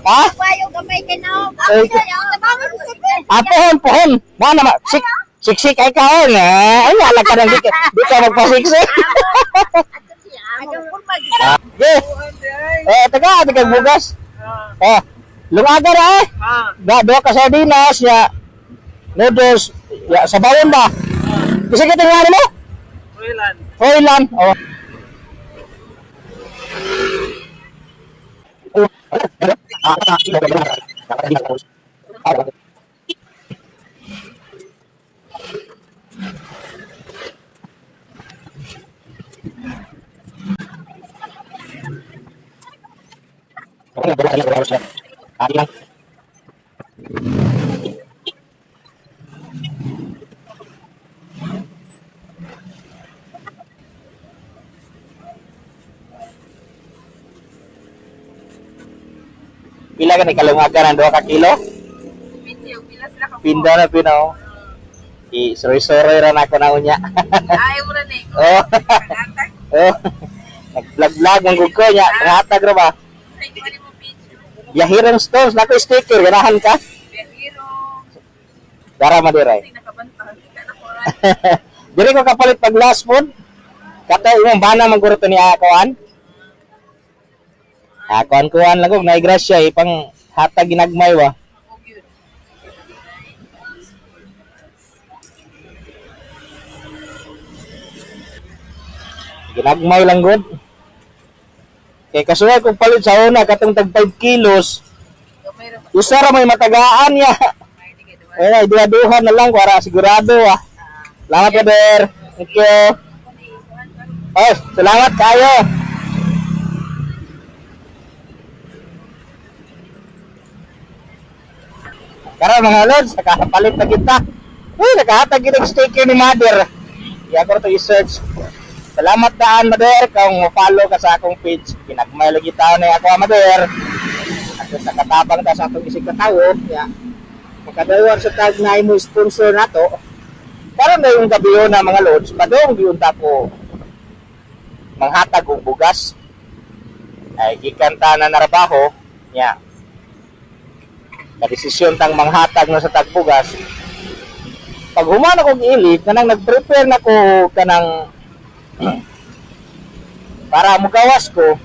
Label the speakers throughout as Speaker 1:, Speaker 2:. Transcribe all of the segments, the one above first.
Speaker 1: Ha?
Speaker 2: Payo gamay kay naong.
Speaker 1: Ay, ah, pohon, pohon. Mo na ma. Sik siksik ay kaon eh. Ay, wala ka nang di ka magpasiksik. Ah, ge. Eh, taga, taga bugas. Eh, lungaga ra eh. Da, duha ka sardinas ya. Noodles, ya sabawon ba? Bisa kita nga mo?
Speaker 3: Thailand.
Speaker 1: Froilan. Oh. Pila ka ni kalungagan ang 2 ka kilo?
Speaker 3: Video, pila sila ka.
Speaker 1: Pinda na pinaw. I soroy-soroy ra na ako na unya.
Speaker 3: Ayaw mo na ni.
Speaker 1: Oh.
Speaker 3: Pangatag.
Speaker 1: Oh. Nag-vlog-vlog man gud ko nya, pangatag ra ba?
Speaker 3: Sa ikaw ni mo video.
Speaker 1: Yahirang stones nako sticker ganahan ka?
Speaker 3: Biyahero.
Speaker 1: Dara madiray.
Speaker 3: Kasi nakabanta. Kita na ko.
Speaker 1: Diri ko kapalit pag last food. Kato imong bana man guro to ni akoan. Akoan kuan lang kog naay grasya ipang hatag ginagmay wa.
Speaker 3: Ugyud.
Speaker 1: Ginagmay lang gud. Kay kasuway kong palit sa una katong tag 5 kilos.
Speaker 3: Gamay ra ba?
Speaker 1: Usa ra may matagaan niya.
Speaker 3: May di kay duwa.
Speaker 1: Eh, duha-duha na lang para sigurado ah. Salamat, brother. Thank you. Oh, salamat kayo. Karon mga lods, nakapalit na kita. Uy, nakahatag kita og sticker ni Mother. Iya ko to i-search. Salamat daan, Mother, kung mo-follow ka sa akong page. Kinagmay lagi tao na ako, Mother. At sa katabang ta sa atong isig katawo, ya. Makadawar sa tag na imo sponsor nato. Karon na yung gabi na mga lods, padong gyud ta ko manghatag og bugas. Ay gikan ta na narabaho, nya. Kadesisyon tang manghatag na sa tagbugas. Pag human akong ilit, kanang nag-prepare na ko kanang para mugawas ko.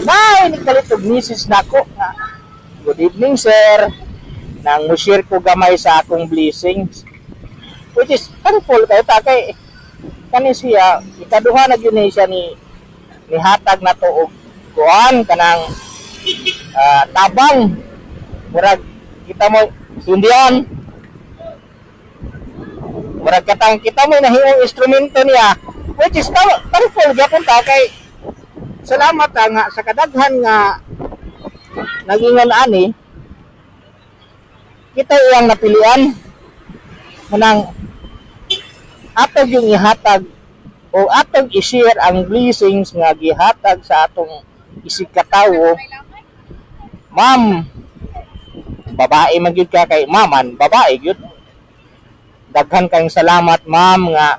Speaker 1: Nay, nagkalit og misis nako. Good evening, sir. Nang mo-share ko gamay sa akong blessings. Which is thankful kayo ta kay kani siya ikaduha na gyud ni siya ni nihatag na to og kuan kanang tabang murag kita mo sindihan murag katang kita mo nahimong instrumento niya, which is thankful gyapon ta kay salamat ta nga sa kadaghan nga nagingon ani kita iyang napilian manang atog yung ihatag o atog i-share ang blessings nga gihatag sa atong isig katawo. Ma'am, babae man gyud ka kay maman babae gyud. Daghan kayong salamat, ma'am, nga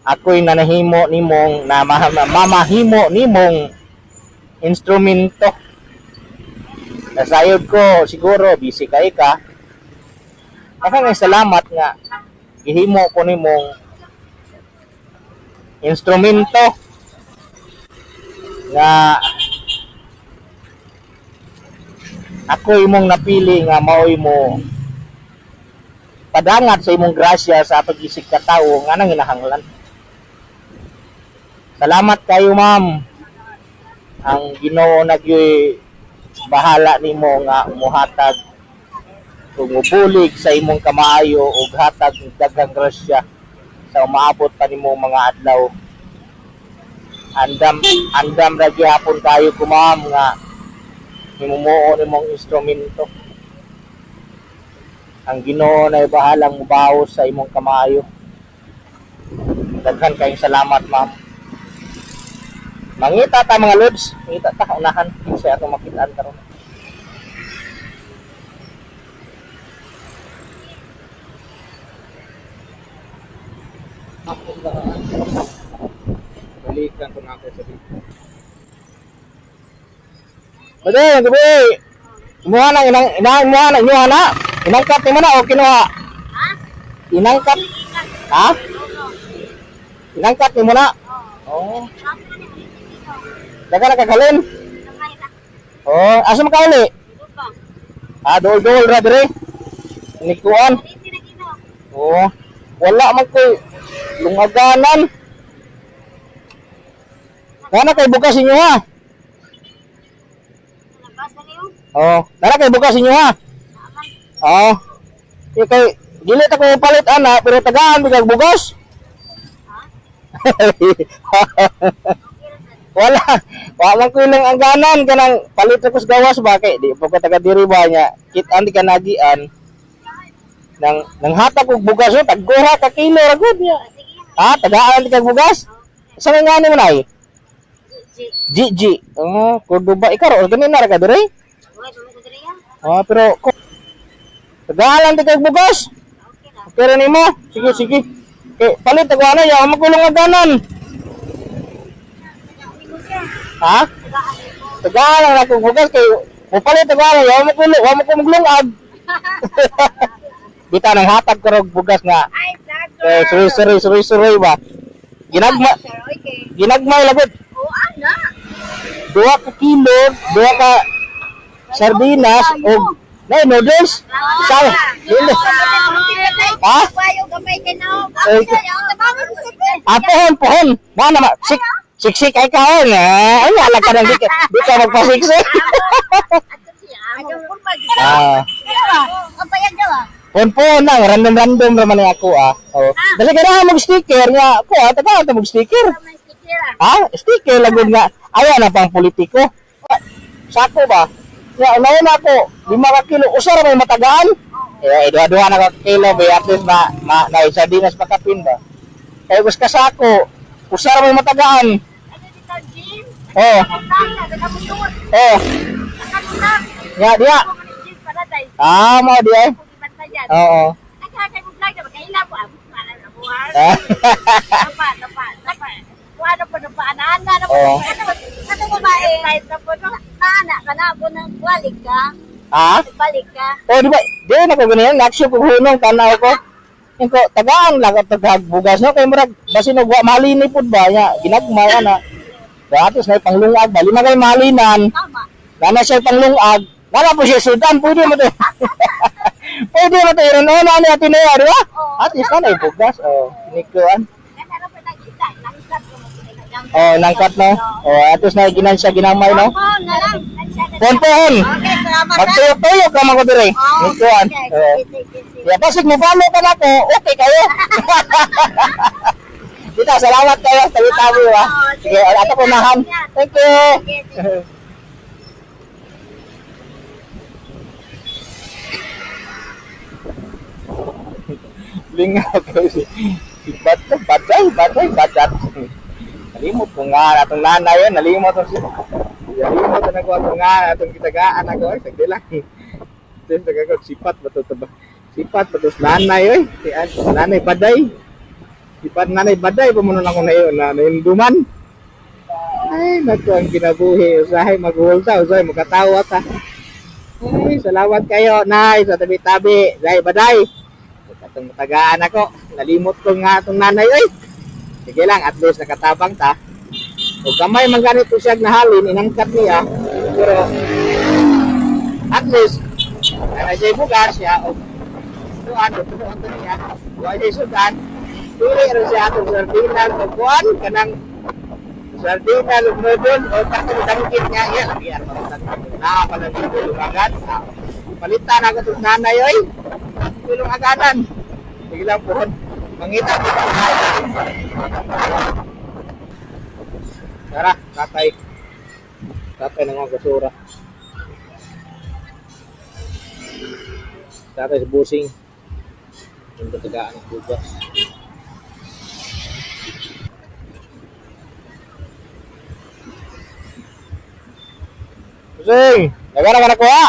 Speaker 1: ako'y nanahimo nimong na mamahimo nimong instrumento. Nasayod ko siguro busy kay ka. Daghan kayong salamat nga gihimo ko nimong instrumento nga ako imong napili nga maoy mo padangat sa imong grasya sa atong isig katawo nga nang hinahanglan. Salamat kayo, ma'am. Ang Ginoo na gyoy bahala nimo nga muhatag kung mubulig sa imong kamaayo ug hatag og daghang grasya sa umaabot pa nimo mga adlaw. Andam andam ra gihapon kayo ko, ma'am, nga himumuo nimong instrumento. Ang Ginoo na bahalang mubawo sa imong kamaayo. Daghan kayong salamat, ma'am. Mangita ta, mga lods, mangita ta unahan sa atong makitaan karon.
Speaker 4: Balikan ko na ako sa dito.
Speaker 1: Mother, gabi. Imuha na inang inang imuha na inyuha na. Inangkat nimo na o kinuha? Inangkat. Ha? Inangkat nimo na. Oh. Daga na kagalin. Oh, asa man ka uli? Ah, duol-duol ra dire. Nikuan. Oh, wala man koy lungaganan. Nana kay bukas inyo ha. Oh, nana kay bukas inyo ha. Oh. Kay kay dili ta ko palit ana pero tagaan bigag bugas. Wala. Wa man ko ilang angganan kanang palit ra ko sa gawas ba kay di po ko taga diri ba nya. Kit-an di ka nagian. Nang nang hatag og bugas oh, tagguha ka kilo ra gud niya. Ha, tagaan di kag bugas? Sa nga ni mo nay? GG. Oh, Cordoba ikaw ro ganin na ra ka diri? Ah, pero tagaan di kag bugas. Pero nimo, sige sige. Kay palit ako ano, yaw magulong aganan. Ha? Tagaan lang ako bugas kay mupalit ako ano, yaw magulong, wa mo ko maglungag. Bita nang hatag ko rog bugas nga.
Speaker 3: Ay, vlogger.
Speaker 1: Eh, suroy suroy suroy suroy ba. Ginagma
Speaker 3: Sir, okay.
Speaker 1: ginagmay lagot.
Speaker 3: Oo, ana.
Speaker 1: 2 ka kilo, duha ka sardinas og nay noodles. Sa dili. Ha? Ay, ah, pohon, pohon. Mo na ma sik siksik ay kaon. Eh, ay wala ka nang di ka magpasiksik. Ah. Pohon pohon lang, random random ra man ako ah. Oh. Dali ka na mag sticker nga ko ah, taga ta mag sticker. Ha? Sticker lagod nga. Ayaw na pang politiko. Ah, sako ba? Nga unahin na ako, 5 ka kilo, usa ra may matagaan. Eh, duha-duha na ka kilo, ba, at least ma na sardinas pakapin ba. Kaya gusto ka sako, usa ra may matagaan. Oh. Oh. Nga diya. Ah, mao diya. Oo. Ah. Oo.
Speaker 2: Balik ka.
Speaker 1: Ha?
Speaker 2: Balik ka.
Speaker 1: Oh, di ba? Di na ko ganyan, naksyo ko hunong tanaw ko. Yung ko tagaan lang at bugas no kay murag basin og wa malini pud ba nya ginagmay ana. Datos na panglungag bali na kay malinan.
Speaker 2: Tama.
Speaker 1: Nana siya panglungag. Nana po siya sudan pwede mo to. Pwede mo to iron na ni atin na di ba? At least na bugas oh nikuan. Oh nangkat no. Oh at least na ginan siya ginamay no.
Speaker 2: Oh, na lang.
Speaker 1: Pohon-pohon.
Speaker 2: Okay, salamat.
Speaker 1: Magtuyo-tuyo ka man ko dire.
Speaker 2: Oh,
Speaker 1: Nikuan.
Speaker 2: okay.
Speaker 1: Oh.
Speaker 2: Sige, sige, sige.
Speaker 1: Ya, basig mo follow ka na ko, okay kayo. Dita, salamat kayo. Tabi-tabi ba? Sige, ato ko nahan. Thank you.
Speaker 2: Sige, sige.
Speaker 1: Lingaw ko si si Bat, Baday, Baday, Badat. Nalimot ko nga atong nanay, eh. Nalimot ko si nalimot na ko atong nga atong kitagaan ako ay sagdi lang. Tapos nagkakag sipat ba to ba? Sipat ba to sa nanay oy? Si nanay Baday. Sipat nanay Baday pa mo na ako na yun na nahinduman. Ay, naku ang kinabuhi. Usahay maghulta, usahay makatawa ta. Ay, salamat kayo, nay, sa tabi-tabi. Day, baday. Atong matagaan ako. Nalimot ko nga atong nanay, oy. Sige lang, at least nakatabang ta. O gamay man ganito siya nahalin, inangkat niya. Pero, at least, ana siya bugas siya, o tuan, tuan to niya. Wa siya sudan. Dili ra siya atong sardinas, o kuan, kanang sardina, lumodon, o katong dangkit niya. Iya, lagi ang mga dangkit. Na, pala dito, lumagan. Palitan ako itong nanay, oy. Tulong aganan. Sige lang po. Mangita kita. Tara, tatay. Tatay ng mga basura. Tatay sa busing. Yung katagaan ng bugas. Busing! Daga na ka nakuha!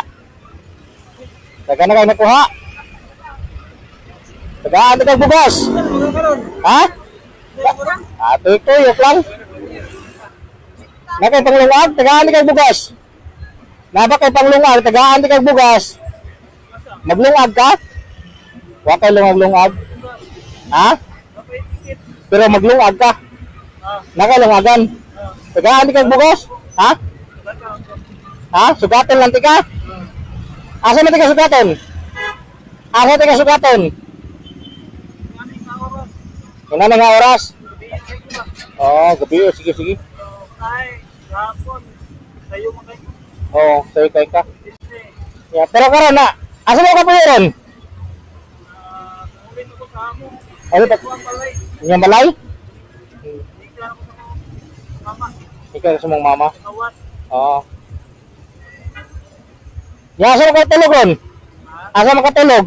Speaker 1: Daga na kayo nakuha! Tagaan na kang bugas! Ha? Ah, tuyok-tuyok lang. Nakay panglungag, tagaan na kang bugas. Naba kay panglungag, tagaan di kag bugas. Maglungag ka? Wa kay lungag-lungag. Ha? Pero maglungag ka. Nakalungagan. Tagaan di kag bugas? Ha? Ha? Sugaton lang tika? Asa man tika sugaton? Asa tika sugaton? Una na nga oras. Oo, gabi. Oh, sige, sige.
Speaker 4: Ay, hapon. Sayo mo kayo.
Speaker 1: Oo, sayo kay ka. Yeah, pero karon na, asa mo ka puliron?
Speaker 4: Ulit ako sa amo.
Speaker 1: Ano pa?
Speaker 4: Ang balay.
Speaker 1: Inyong balay?
Speaker 4: Hindi ako sa mama.
Speaker 1: Ikaw sa mong mama.
Speaker 4: Kawas.
Speaker 1: Oo. Ya, asa mo ka tulog ron? Asa mo ka tulog?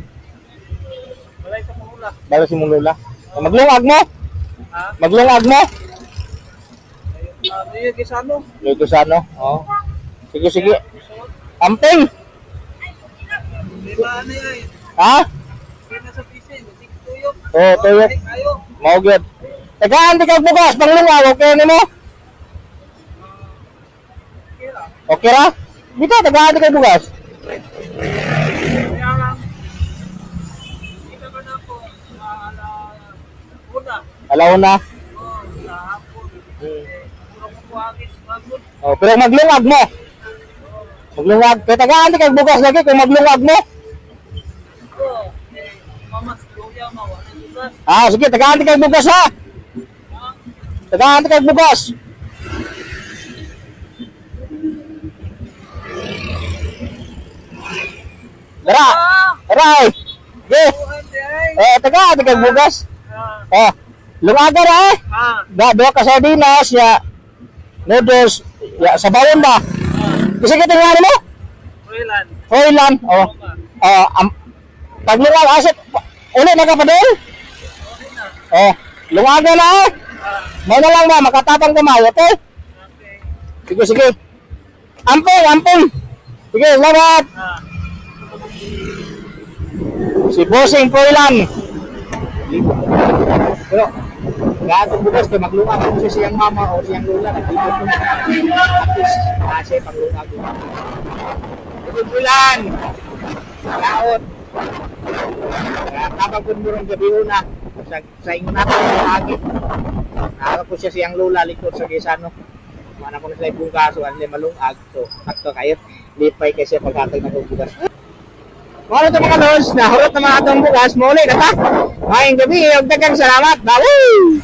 Speaker 4: Balay sa pangula.
Speaker 1: Balay si mong lola. Maglungag mo?
Speaker 4: Ha?
Speaker 1: Maglungag mo?
Speaker 4: Ano yung kisano?
Speaker 1: Luto sa ano? Oo. Sige, sige. Amping!
Speaker 4: Di ba ano yun?
Speaker 1: Ha?
Speaker 4: Hindi na sa pisin. Sige, tuyok.
Speaker 1: Oo, tuyok.
Speaker 4: Ay, kayo.
Speaker 1: Mao gyud. Tagaan di kag bugas panglungag, okay nimo?
Speaker 4: Okay lang.
Speaker 1: Okay ra? Dito tagaan di kag bugas.
Speaker 4: Kaya lang. Kita ka na po. Ala, una.
Speaker 1: Alauna.
Speaker 4: Oo, sa hapon. Eh, puro ko kuhagis. Magod.
Speaker 1: Oh, pero maglungag mo. Maglungag. Kay tagaan di kag bugas lagi kung maglungag mo.
Speaker 4: Oo. Eh, mama, luya, mawala bugas.
Speaker 1: Ah, sige, tagaan di kag bugas ha.
Speaker 4: Ha?
Speaker 1: Tagaan di kag bugas. Dara. Dara. Ay. Sige.
Speaker 4: Buhan di ay.
Speaker 1: Eh, tagaan di kag bugas.
Speaker 4: Ah.
Speaker 1: Oh, lungaga ra eh.
Speaker 4: Ah.
Speaker 1: Da, duha ka sardinas, ya, noodles, ya, sabawon ba? Bisa kita nga mo?
Speaker 4: Thailand.
Speaker 1: Froilan, oh. Oh, paglungag, asap, uli na ka pa doon? Oh, lungaga na eh. May na lang ba, makatapang kamay, okay?
Speaker 4: Okay.
Speaker 1: Sige, sige. Ampong, ampong. Sige, salamat.
Speaker 4: Ah.
Speaker 1: Si Bossing Froilan. Pero, gato bukas kay maglungag ako siya siyang mama o siyang lola, naglibot ko. At least, kasi paglungag. Sige, Froilan. Laot. Tabang kun mo rin gabi una. Sa ingon nato, lagi. Nakaka ko siya siyang lola likod sa Gisano. Mana ko na sila ibong kaso, ano malungag. So, sakto kayo. Lipay kasi paghatag ng bugas. Mga ito mga lods, nahurot na mga atong bukas, muli na ta. Maayong gabi, ug daghang salamat. Bye!